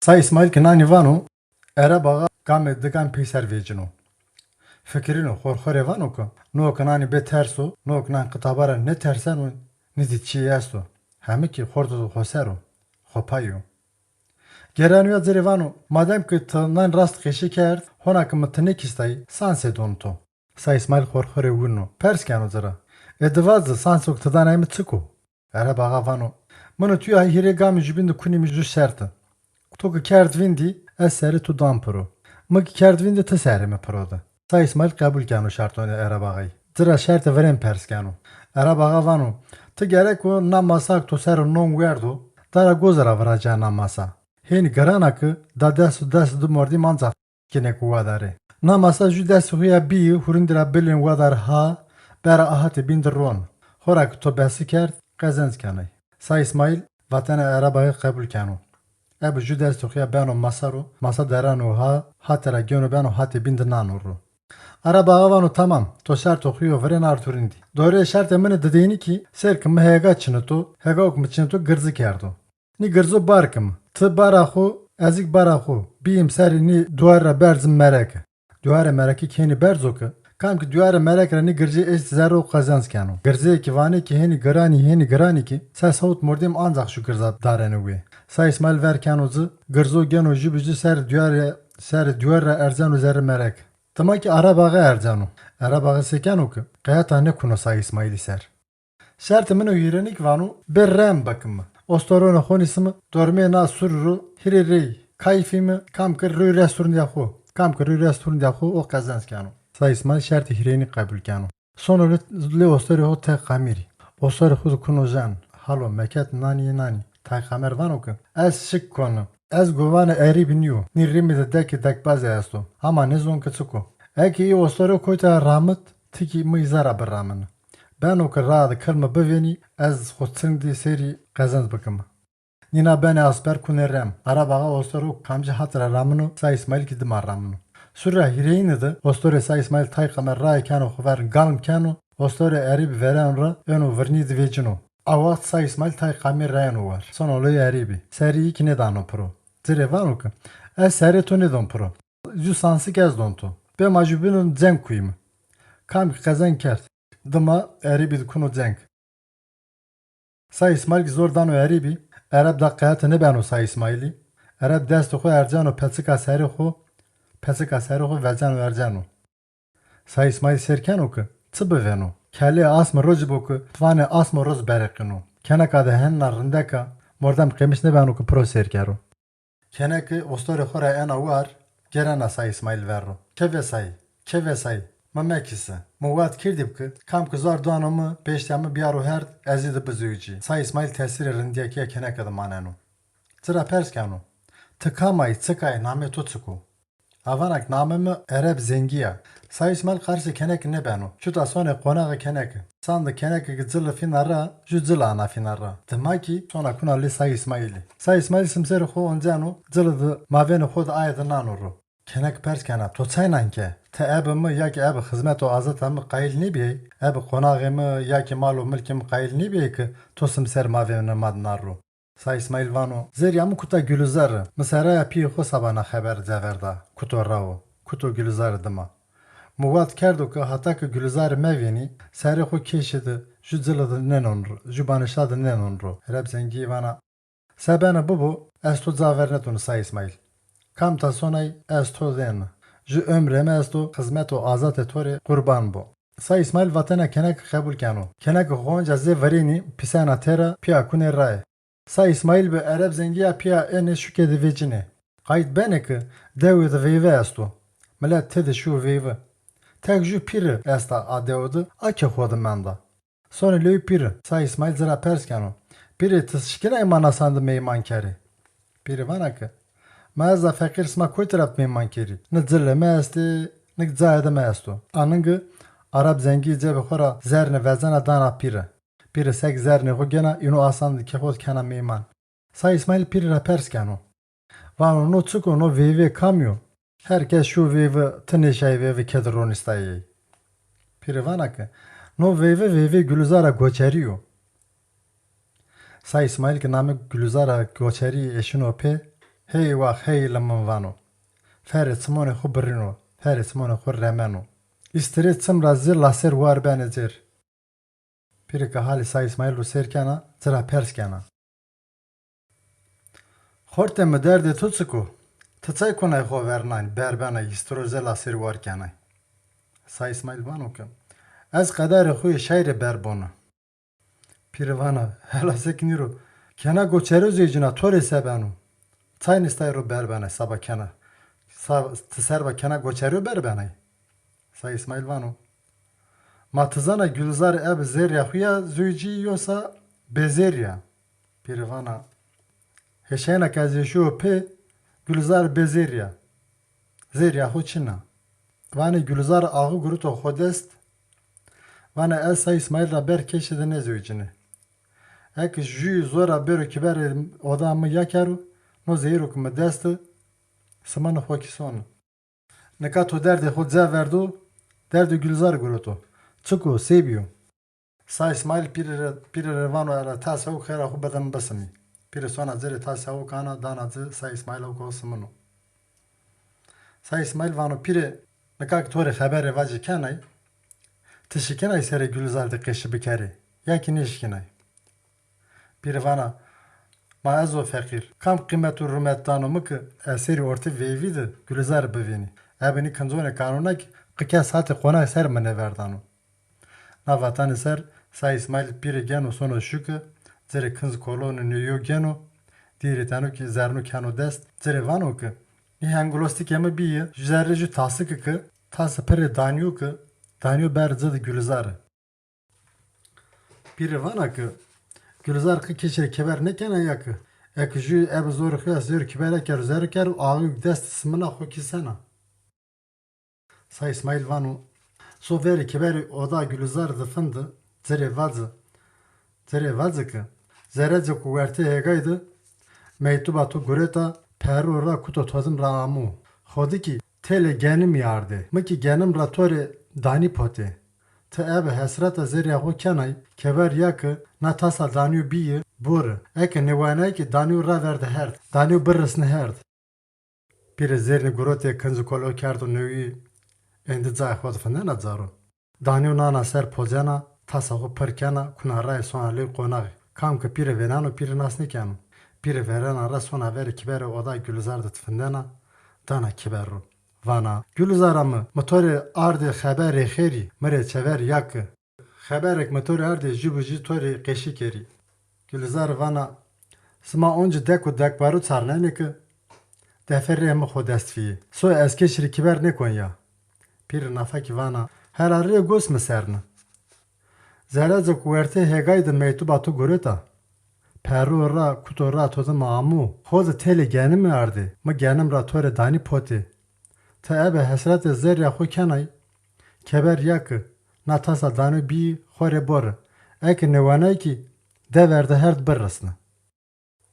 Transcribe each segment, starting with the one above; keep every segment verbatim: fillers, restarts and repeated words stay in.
Sa Îsmaîl ki nanî vano, Ereb Axa gamê di gam peyser vecîno. Fikirîno, xor xo rê vano ki, no ki nanî bê ters o, no ki nan kitaba ra nêterseno, nî zî çîyê esto. Hemi ki xorto xo ser o, xo pay o. Gêreno ya ci rê vano, madem ki ti nan rast qeşî kerd, hona ki mi ti nêkîstayî, sansê dono to. Sa Îsmaîl xor xo rê wurno, pers keno ci ra. Ê di vaze, sanso ki ti danay mi çik o? Ereb Axa vano, min û tu ya hîrê gamî jubîn de kunîme ju şerti. To ki kerd vîndî, ez serê to dan piro. Mi ki kerd vîndî, ti serê mi piro de. Sa Îsmaîl qebul keno şertonê Ereb Axayî. Ci ra şertê virên pers keno. Ereb Axa vano, ti gereko na masa ki to ser o non werdo, dara goze ra viraca na masa. Hênî giran a ki da dest û dest di mordîm ancax kêneko wadarê. Na masa ju destê xo ya bîyî, hurindî ra bilên wadar ha, bera ahatê bîn di ron. Xora ki to besi kerd, qezenc kenay. Sa Îsmaîl vatena Ereb Axayî qebul keno. Ebi ju destê xo ya beno masa ro, masa dereno ha, hate ra gêno beno hatê bîn di nano ro. Ereb Axa vano, tamam, to şerto xo yo virên ard hurindî. Dorê şertê min ê dideynî kî, sêr ki mi hega çinito, hega o ki mi çinito girzi kerdo. Nî girzo bar kim. Ti bara xo, ez kî bara xo. Bîyim serê nî duwarî ra berzim mereke. Duwarê mereke kênî berzo ki, kam ki duwarê mereke ra nî girzî eşt zerre o qezenc keno. Girzê ki vanê ki hênî giranî, hênî giranî ki, ses hewt mordîm ancax ju girza darêne wê. Sa Îsmaîl ver keno ci, girzo gêno ju bi ju serê duwarî, serê duwarî ra erzeno zerrê mereke. Dima ki Ereb Axa erzeno. Ereb Axa sê keno ki, qeyeta nêkuno Sa Îsmaîlî ser. Şertê min o hîrênî ki vano, bê rem bikimi. Ostoronê xo nîsimi, dormê na surî ro hîrê rey. Kayfî mi, kam ki rûy rest hurindîya xo, kam ki rûy rest hurindîya xo, o qezenc keno. Sa Îsmaîl şertê hîrênî qebul keno. Sono lê, lê ostorê xo Tay Qamîrî. Ostorê xo di kuno jen. Halo, meket nanî yê nanî. Tay Qamer vano ki, ez şik koni. Ez guvanê Erîbî nîyo. Nî rîmî de dekê dekbazî esto. Hama nêzon ki çik o. Eke î ostorê koyta ramit, ti kî mi îza ra biramini. Beno ki raa de kilmi bivênî, ez xo çing dî sêrî qezenc bikimi. Nîna benê asper kunê rem. Ereb Axa ostoro kamcî hate ra ramino, Sa Îsmaîl kî dima ramino. Sur ra hîrêyine de ostorê Sa Îsmaîl Tay Qamer raye keno xo ver, galm keno, ostorê Erîbî vereno ra, êno virnî di vecîno. A waxt Sa Îsmaîl Tay Qamîr ra êno war. Sono lewê Erîbî. Serê î kî nêdano piro. Ci rê vano ki, ez serê to nêdon piro. Ju sansik ez don to. Bê ma jubînon ceng kuyîme. Kam ki qezenc kerd, dima Erîbî di kuno ceng. Sa Îsmaîl kî zor dano Erîbî, Ereb da qeyete nêbeno Sa Îsmaîlî. Ereb destê xo erceno peçika serê xo, peçika serê xo veceno erceno. Sa Îsmaîl sêr keno ki çi bivêno. Kelê asme rocî bo ki, vanê asme roc bereqîno. Keneka de henna rindek a, mordem qêmiş nêbeno ki piro sêr kero. Keneke ostorê xo ra ena war, gêrena Sa Îsmaîl ver ro. Kevê Sayî, kevê Sayî, mi mekîse. Mi wad kerdîb ki, kam ki zor dano mi, pêştîya mi biyaro herd, ez î di bizewicî. Sa Îsmaîl tesîrê rindîyakîya keneke di maneno. Ci ra pers keno. Ti kam ay, çik ay, namê to çik o? A vana ki namê mi Ereb Zengî ya. Sa Îsmaîl qarsê keneke nêbeno. Çuta sonê qonaxê keneke. Sande keneke ki cili fîna ra, ju cili ana fîna ra. Dima kî sona kuna lê Sa Îsmaîlî. Sa Îsmaîl simserê xo onceno, cili di mavênê xo di aye di nano ro. Keneke pers kena, to çay nan ke? Ti ebi mi ya kî ebi xizmet û azata mi qayîl nêbîyey? Ebi qonaxê mi ya kî mal û milkê mi qayîl nêbîyey ki to simser mavênê ma di nan ro? Sa Îsmaîl vano, zerrîya mi kuta Gulîzare. Mi seraya pîyê xo seba na xeber ceverda, kuto rawo, kuto Gulîzare dima. Mi wad kerdo ki hata ki Gulîzare mevênî, serê xo kêşî di, ju cili di nênon ro, ju banişa di nênon ro. Ereb Zengî vana, se beno bibo, ez to ca vernedon Sa Îsmaîl. Kam ta sonay ez to dêne. Ju omrê mi esto, xizmet û azatê to rê qurban bo. Sa Îsmaîl vatena keneke qebul keno. Keneke xo onca zê verênî, pisena têra, pîya kunê raye. Sa Îsmaîl bi Ereb Zengî ya pîya ênê şuke de vecînê. Qayt benê ki dewê de veyve esto. Milet tede şiyo veyve. Tek ju pîre esta a dewe de, a ke xo de menda. Sonê lewê pîre. Sa Îsmaîl ci ra pers keno. Pîre, ti şikînay ma na sande meyman kerê? Pîre vana ki, ma ez a feqîr sima koytî ra meyman kerî. Ni cilê mi estê, ni kî cayê de mi esto. Aningi Ereb Zengî cebê xo ra zernê vezena dana pîre. Pîre sek zernê xo gêna, îno a sande ke xo de kena meyman. Sa Îsmaîl pîre ra pers keno. Vano, no çik o, no veyvê kamî yo? Her kes şiyo veyve, ti nêşayî veyve ke de ronîstayî ey. Pîre vana ke, no veyve, veyvê Gulîzara Goçerî yo. Sa Îsmaîl ke namê Gulîzara Goçerî eşîno pê, Hey wax hey li min vano. Ferê çimonê xwu birîno, ferê çimonê xwu remeno. Îstirê çim ra zî laser war benê cêr. Pîrê ke halê Sa Îsmaîl ro sêr kena, ci ra pers kena. Xortê mi, derdê to çik o? Ti çay konay xo vernayn, ber benay, îstiro zê laser war kenay. Sa Îsmaîl vano ke, ez qederê xo yê şayrê ber bona. Pîrî vana, hela se ki nîro. Kena goçero zewcîna, to rê se beno? Çay nistay ro ber benay, seba kena. Sa, ti serba kena goçero ber benay? Sa Îsmaîl vano, ma ti zana Gulzar ebe zerrîya xo ya zewcî yosa bêzerrî ya? Pîrî vana, hêşayena ke ez êşîyo pê, Gulzar bêzerrî ya. Zerrîya xo çin a. Vanê Gulzar axu guruto xo dest. Vanê ez Sa Îsmaîl ra ber keşî de nêzewicîne. Eke jûyî zora bêro kiberê oda mi ya kero, no zehîro ke mi dest de, simano xo kî sono. Nika to derdê xo ca verdo, derdê Gulzar guroto. Çik o, se bîyo? Sa Îsmaîl pîrê rê, pîrê rê vano, ela tas hewk xêra xo bide mi bisimî. Pîrê sona ci rê tas hewk ana, dana ci, Sa Îsmaîl hewk o simino. Sa Îsmaîl vano, pîrê, nika ke to rê xeberê vacî kenay, ti şikînay serê Gulzar de qeşî bikerê, ya kî nêşikînay? Pîrî vana, ma ez o feqîr. Kam qîmet û rûmet dano mi ke ez serî ortê veyvî de Gulzar bivînî? Ebe nî kinconê kanûna kî qe kes hatê qonaxî ser mi nêverdano. Na vatanê ser Sa Îsmaîl pîrê geno sono şuke, ci rê kinc kolonê nêyo geno, dîrê teno kî zerno keno dest, ci rê vano ke, nî hengulostikê mi bîye, jû zerrê jû tasike ke, tase pirê danîyo ke, danîyo ber ci de Gulzare. Pîrî vana ke, Gulzar qe keşî rê kiber nêkena ya ke, eke jû ebe zorê xo ya zêro kiber kero, zerre kero, axu dest simina xo kî sena? Sa Îsmaîl vano, so verê kiberê oda Gulzar de finde, ci rê vace, ci rê vace ke, zerece ku wertê hêgay de, meytuba to gureta, perro ra kuto todim ra amo. Xo de kî têlê genimî ardê. Mi kî genim ra to rê danî potê. Ti ebe hesreta zerrîya xo kenay, kever ya ke na tasa danîyo bîye, bore. Eke nêwanay kî danîyo raverde herd, danîyo birisne herd. Pîrê zernî gurotê, kinci kolo kerdo newî, êndî cayê xo de findena caro. Danîyo nana ser pocena, tasa xo pir kena, kuna rayê sona lewî qonaxî. Kam ke pîrê vêneno, pîrê nas nêkeno. Pîrê verena ra sona verê kiberê oda Gulzar de findena, dana kiber ro. Vana, Gulzara mi, mi to rê ardê xeberê xêrî, mi rê çever ya ke. Xeberêk mi to rê ardê, jû bi jû to rê qeşî kerî. Gulzar vana, sima oncî dek û dekbaro çarnenê ke, defe rê mi xo dest fîyê. So ez keşî rê kiber nêkon ya. Pîrê nafa kî vana, hela rê gos mi ser ne. Zerece ku wertê hêgay de meytuba to gureta, perro ra, kuto ra to dima amo, xo de têlê genimî ardê, mi genim ra to rê danî potê. Ti ebe hesretê zerrîya xo kenay, keber ya ke, na tasa danîyo bîyî, xo rê bore. Eke nêwanay kî, deverde herd birisne.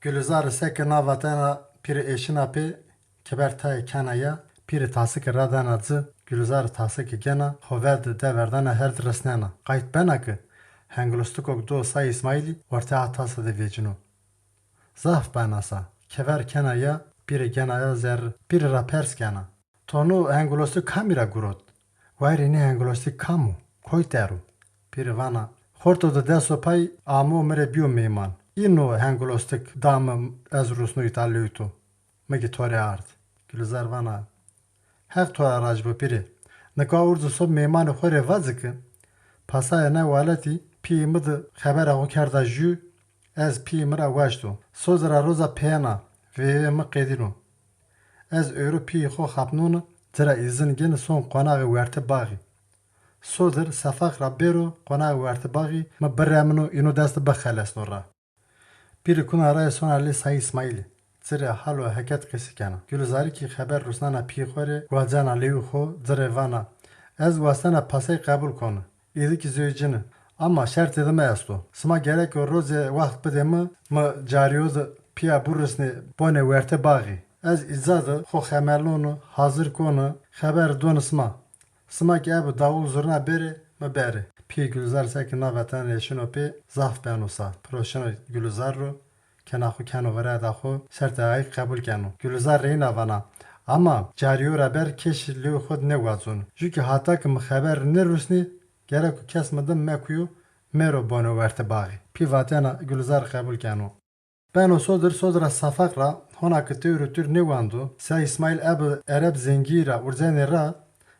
Gulzare seke na vatena pîrê eşina pê, kiber tayê kena ya, pîrê tasike radena ci, Gulzare tasike gena, xo ver de deverdena herd risnena. Qayt bena ke, hengulostikok do Sa Îsmaîlî ortê a tasa de vecîno. Zaf bena sa, kever kena ya, pîrê gena ya zerre, pîrê ra pers kena. To no hengulostik kamî ra gurot? Wayirê nê hengulostik kam o? Koy der o? Pîrê vana, xorto de des o pay amo mi rê bîyo meyman. Î no hengulostik da mi, ez rusno îta lewî to. Mi kî to rê ard. Gulzar vana, Heq to ra rac bo pîrê. Nika urdu so meymanê xo rê vace ke, pasayê na welatî pîyê mi de xebera xo kerda jû, ez pîyê mi ra waşto. Sodir a roza peyena, veyvê mi qedîno. Ez ewro pîyê xo xapnone, ci ra îzin gêne son qonaxê wertê baxî. Sodir sefaq ra bêro qonaxê wertê baxî, mi biremino, îno dest de bixelesno ra. Pîrê kuna rayê sona lê Sa Îsmaîlî. Ci rê hal û heket qesî kena. Gulzare kî xeber rusnena pîyê xo rê, wacena lewî xo, ci rê vana, ez wastena pasay qebul kone. Îdî kî zewcîne. Ama şertê de mi esto. Sima gereke rozê wext bidê mi, mi carîyo de pîya birusnê bonê wertê baxî. Ez îca de xo xemelnone, hazir kone, xeber done sima. Sima kî ebe dawul zurna bêrê, mi berê. Pîyê Gulzar seke na vatene eşîno pê, zaf beno sa. Piro şino Gulzar ro, Kena xo keno virayda xo, şertê ayî qebul keno. Gulîzar reyna vana, ama carîyo ra ber kesî lewê xo de nêwazono. Ju kî hata ke mi xeber nêrusnê, gereko kes mi dim mekuyo, mêro bono wertê baxî. Pî vatena Gulîzar qebul keno. Beno sodir, sodir ra safaq ra, hona ke tewr û tûr nêwendo, Sa Îsmaîl ebi Ereb Zengî ra urzenê ra,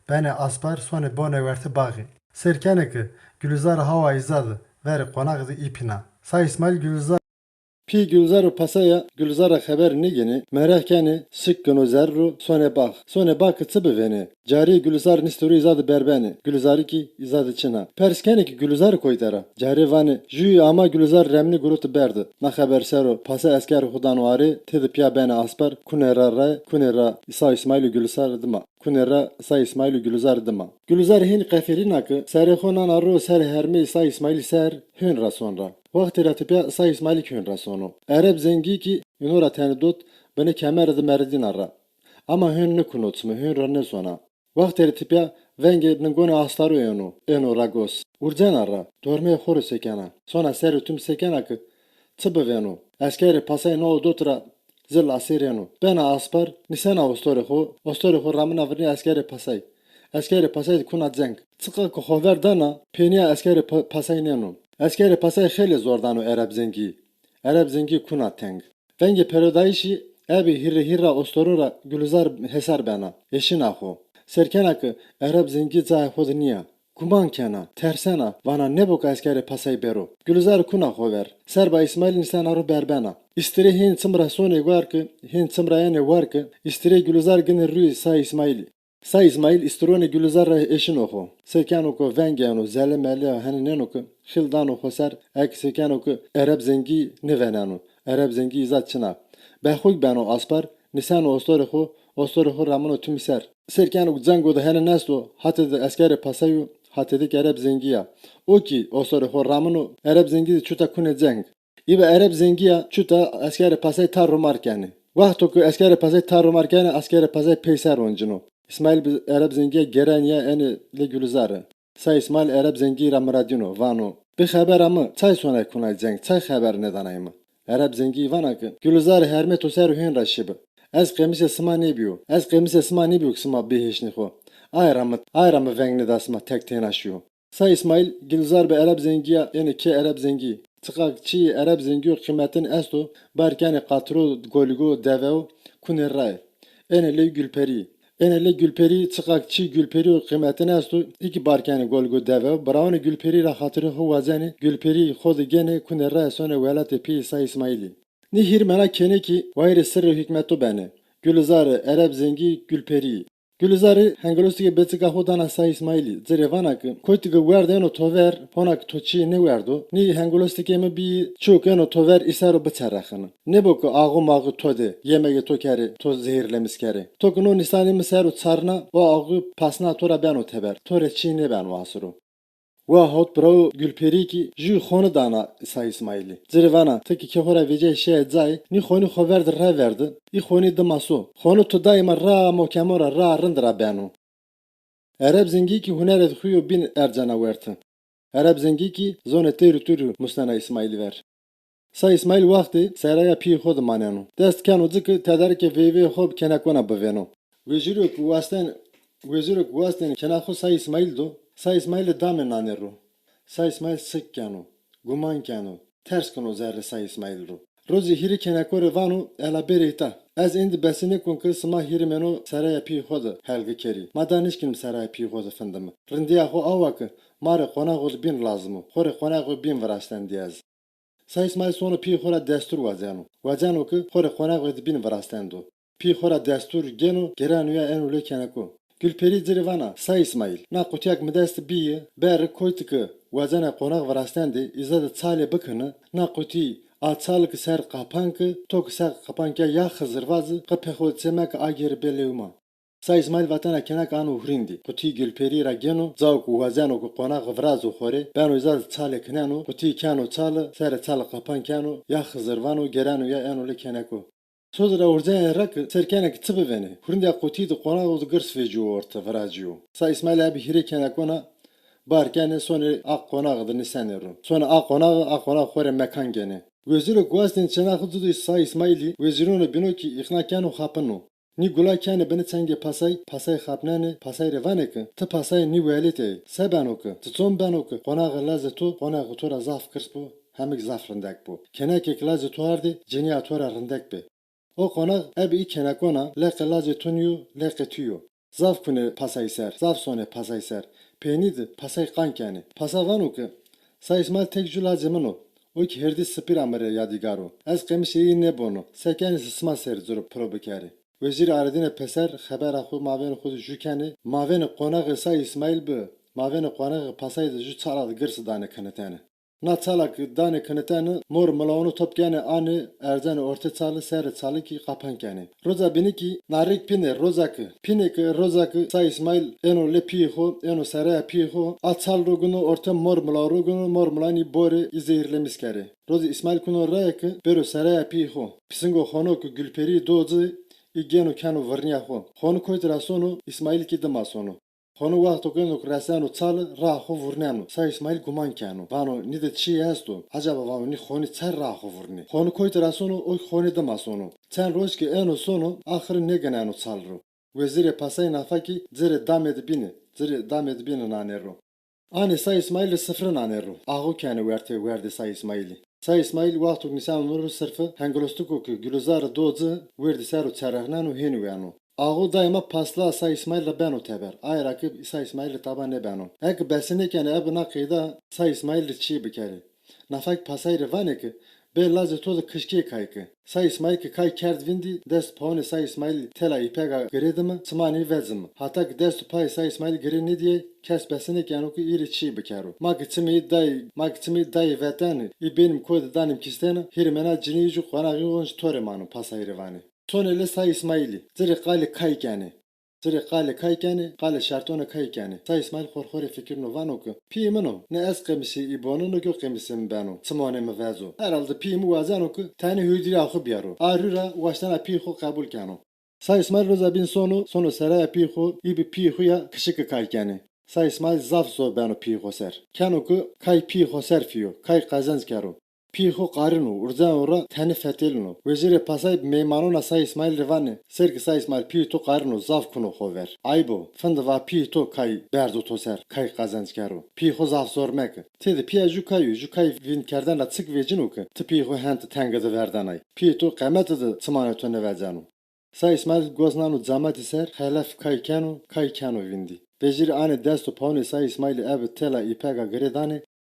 benê aspar, sonê bonê wertê baxî. Sêr kenê ke Gulîzar hawa îza de, verê qonaxî de îpîna. Sa Îsmaîl Gulîzar Pî Gulîzar û pasaya Gulîzar ra xeber nêgênê, meraq kenê, sik keno zerrî ro, sonê bax. Sonê bax ke çi bivênê? Carî Gulîzar nîstê ro îza de berbenê. Gulîzarî kî îza de çina. Pers kenê ke Gulîzar koyte ra? Carî vanê, jûyî ama Gulîzar remnî girotî ber de. Na xeber ser o, pasa eskerê xo dano arê, têde pîya benê aspar, kunê ra raye, kunê ra Sa Îsmaîl û Gulîzar dima. Kunê ra Sa Îsmaîl û Gulîzar dima. Gulîzar hên qeferîna ke serê xo nana ro serê hermê Sa Îsmaîlî ser, hên ra son ra. Wextê ra tepîya Sa Îsmaîlî kî hên ra sono. Ereb Zengî kî îno ra tenê dot, binê kemere de meredîna ra. Ama hên nêkuno çimi, hên ra nêsona. Wextê rê tepîya vengê ningonê astaro êno, êno ra gos. Urcena ra, dormeyê xo rê sekena. Sona serê tûm sekena ke çi bivêno. Eskerê pasay no dot ra zil asêr êno. Bena aspar, nîsena ostorê xo, ostorê xo ramina virnîya eskerê pasay. Eskerê pasay de kuna ceng. Çiqa ke xo ver dana, pênîya eskerê pa-, pasay nêno. Eskerê pasay xeylê zor dano Ereb Zengî. Ereb Zengî kuna teng. Vengê perodayîşî ebi hîrê hîr ra ostoron ra Gulîzar hesar bena, eşîna xo. Sêr kena ke Ereb Zengî cayê xo de nîya. Guman kena, tersena, vana nêbo ke eskerê pasay bêro. Gulîzar kuna xo ver. Serba Îsmaîl nîsena ro berbena. Îstirê hên çim ra sonê war ke, hên çim ra yenê war ke, îstirê Gulîzar ginê rûyê Sa Îsmaîlî. Sa Îsmaîl îstironê Gulîzar ra eşîno xo. Sêr keno ke veng êno, zelê melê henenêno ke xîl dano xo ser, eke sêr keno ke Ereb Zengî nêveneno. Ereb Zengî îza çina. Bexwik beno aspar, nîseno ostorê xo, ostorê xo ramino tûmî ser. Sêr keno ke cengo de henên esto, hatê de eskerê pasay o, hatê de kî Ereb Zengî ya. O kî ostorê xo ramino, Ereb Zengî de çuta kunê ceng. Îbe Ereb Zengî ya çuta eskerê pasay tar û mar kenê. Wexto ke eskerê pasay tar û mar kenê, eskerê pasay peyser oncîno. Îsmaîl bi Ereb Zengî ya gêrenî ya enê lê Gulîzare. Sa Îsmaîl Ereb Zengî ra miradîno, vano, bê xebera mi, çay sonay kunay ceng, çay xeber nêdanay mi? Ereb Zengî vana ke, Gulîzare hermê to ser û hên ra şîbi. Ez qemîsê sima nêbîyo, ez qemîsê sima nêbîyo ke sima bihêşnî xo. Ay ra mi, ay ra mi veng nêda sima tek têna şîyo. Sa Îsmaîl, Gulîzar bi Ereb Zengî ya, enê kê Ereb Zengî. Çiqa ke çîyê Ereb Zengî yo qîmetin esto, bar kenê qatiro, goligo, devewo, kunê raye. Enê lê Gulperî. Enê lê Gulperî, çiqa ke çî Gulperî yo qîmetin esto, î kî bar kenê goligo, devewo, birawanê Gulperî ra xatirê xo wazenê, Gulperî xo de gênê, kunê raye sonê welatê pîyê Sa Îsmaîlî. Nî hîrmena kênekî wayîrê sirrê hîkmeto benê. Gulîzare, Ereb Zengî, Gulperî. Gulîzare hengelostikê bêçika xo dana Sa Îsmaîlî, ci rê vana ke, kotî ke werd êno to ver, hona ke to çîyê nêwerdo, nî hengelostikê mi bîyî, çîyo ke êno to ver î ser o biçerexine. Nêbo ke axû maxû to dê, yemegê to kerê, to zehîrlemîs kerê. To ke no nîsanê mi ser o çarna, o axû pasna to ra beno teber, to rê çîyê nêbeno asiro. Wa hot birawo Gulperî kî jû xoni dana Sa Îsmaîlî. Ci rê vana, ti kî kê xo ra vecîyay şîyay cayê, nî xonî xo ver de reverdi, î xonî dima so. Xoni to dayê ma ra mokemo ra ra rind ra beno. Ereb Zengî kî hunerêd xo yo bîn ercena werti. Ereb Zengî kî zonê teyr û tûr musnena Îsmaîlî ver. Sa Îsmaîl wextê seraya pîyê xo de maneno. Dest keno ci ke tedarikê veyveyê xo bi kenekona bivêno. Wezîro ke wastên, wezîro ke wastên kena xo Sa Îsmaîl do, Sa Îsmaîlî damê nanê ro. Sa Îsmaîl sik keno, guman keno, ters keno zerrê Sa Îsmaîl ro. Rojê hîrê keneko rê vano, ela bêrê îta. Ez êndî besî nêkon ke sima hîrêmêno seraya pîyê xo de helgi kerî. Ma da nişkînim seraya pîyê xo de findime. Rindîya xo awa ke ma rê qonaxo de bîn lazim o. Xo rê qonaxo bîn virastendî ez. Sa Îsmaîl sono pîyê xo ra destûr wazeno. Wazeno ke xo rê qonaxê de bîn virastendo. Pîyê xo ra destûr gêno, gêreno ya eno lê keneko. Gulperî ci rê vana, Sa Îsmaîl, na qutîya ke mi dest de bîye, berre koytî ke wazenê qonax virastendê, îza de çalê bikine, na qutî, a çali ke ser qapan ke, to ke ser qapan ke ya Xizir vaze, qe pê xo de çê meke, agêre bê lewê ma. Sa Îsmaîl vatena keneke ano hurîndî. Qutî Gulperî ra gêno, cao ke wazeno ke qonax virazo xo rê, beno îza de çalê kineno, qutî keno çali, serê çali qapan keno, ya Xizir vano, gêreno ya eno lê keneko. Sodir ra urzenê ra ke sêr kenê ke çi bivênê. Hurîndîya qutî de qonaxo de girs vecîyo orte, viracîyo. Sa Îsmaîl ebi hîrê kenekona bar kenê, sonê a qonaxî de nîsenê ro. Sonê a qonaxî, a qonax xo rê mekan gênê. Wezîro guastên çêna xo ci do Sa Îsmaîlî, wezîronê bîno kî îqna keno xapino. Nî gula kenê binê çengê pasay, pasay xapnenê, pasay rê vanê ki, ti pasayê nî welît ey, se beno ki, ti çon beno ki, qonaxê lazê to, qonaxê to ra zaf girs bo, hemik zaf rindek bo. Kênekê ki lazê to ardê, cinîya to ra rindek bê. O qonax ebe î kênekon a, leqê lazê to nîyo, leqê to yo. Zaf kunê pasay ser, zaf sonê pasay ser. Peynî di pasay qan kenê. Pasa vano ki, Sa Îsmaîl tek jû lacê min o. O kî hêrdî sipî ra mi rê yadîgar o. Ez qemisê yî nêbono. Se kenê se sima serî ci ro piro bikerê. Wezîrî aredînê pêser, xebera xo mavênê xo de jû kenê. Mavênê qonaxê Sa Îsmaîl bi, mavênê qonaxê pasay de jû çala de girsi danê kinitene. Na çala ki danê kinitene, mor milaonu top kenê anê, erzenê ortê çali, serê çali kî qapan kenê. Roca bînî kî na rêk pînê, roca ki, pînê ki, roca ki Sa Îsmaîl êno lê pîyê xo, êno seraya pîyê xo, a çal ro guno orte mor mila ro guno, mor milanî borê î zehîrlemîs kerê. Rozê Îsmaîl kuno raye ki bêro seraya pîyê xo. Pîsingo xono ki Gulperî do ci, î gêno keno virnîya xo. Xoni koytî ra sono, Îsmaîl kî dima sono. Xoni wexto ki êno ki reseno çali, raa xo vurneno. Sa Îsmaîl guman keno. Vano, nî de çîyê esto. Eceba vano, nî xoni çer raa xo vurnê? Xoni koytî ra sono, o kî xoni dima sono. Çend roj ki êno sono, axiri nêgineno çal ro. Wezîrê pasay nafa kî ci rê damê de bînê, ci rê damê de bînê nanê ro. Anê Sa Îsmaîl rê sifre nanê ro. Axo kenê wertê werdê Sa Îsmaîlî. Sa Îsmaîl wexto ki nîseno no ro sifre, hengilostiko ki Gulîzare do ci, werdî ser o çerexneno hênî weno. Axo daîma pasla Sa Îsmaîl ra beno teber. Aye ra ki Sa Îsmaîl rê taba nêbeno. Eke bese nêkenê ebe na qeyda Sa Îsmaîl rê çîyê bikerê. Nafa kî pasay rê vanê ki, bê lazê to de kişkê kay ki. Sa Îsmaîl ki kay kerd vîndî, dest û pawonê Sa Îsmaîlî tela îpega girê dime, çimanê î vecime. Hata ki dest û payê Sa Îsmaîlî girê nêdîyay, kes bese nêkeno ki î rê çîyê bikero. Ma ki çimê î dayê, ma ki çimê î dayê vetene, î bênîm ko de danîm kîstene, hîrê mena cinî î jû qonaxî onc to rê mano, pasay rê vanê. Sonê lê Sa Îsmaîlî, ci rê qalê kay kenê. Ci rê qalê kay kenê, qalê şertone kay kenê. Sa Îsmaîl xor xo rê fikirno vano ki, pîyê min o, ne ez qemisê î bono, ne ki o qemisê mi beno, çimonê mi vezo. Herhalde pîyê mi wazeno ki tenê hurdîra xo biyaro. A rû ra waştena pîyê xo qebul keno. Sa Îsmaîl roza bîn sono, sono seraya pîyê xo, î bi pîyê xo ya kişiki kay kenê. Sa Îsmaîl zaf zor beno pîyê xo ser. Keno ki kay pîyê xo ser fîyo, kay qezenc kero. Pîyê xo qarîno, urzeno ra tenê fetelîno. Wezîrê pasay bi meymanona Sa Îsmaîl rê vanê, ser ki Sa Îsmaîl pîyê to qarîno, zaf kuno xo ver. Ayb o, findi va pîyê to kay berdo to ser, kay qezenc kero. Pîyê xo zaf zor meke. Têde pîya jû kay o, jû kay vînd kerdene ra çik vecîno ki ti pîyê xo hente tenge de verdenay. Pîyê to qemete de çimanê to nêveceno. Sa Îsmaîl gos nano cametî ser, xelef kay keno, kay keno vîndî. Vecîrî anê dest û pawonê Sa Îsmaîlî ebe tela îpega girê danê,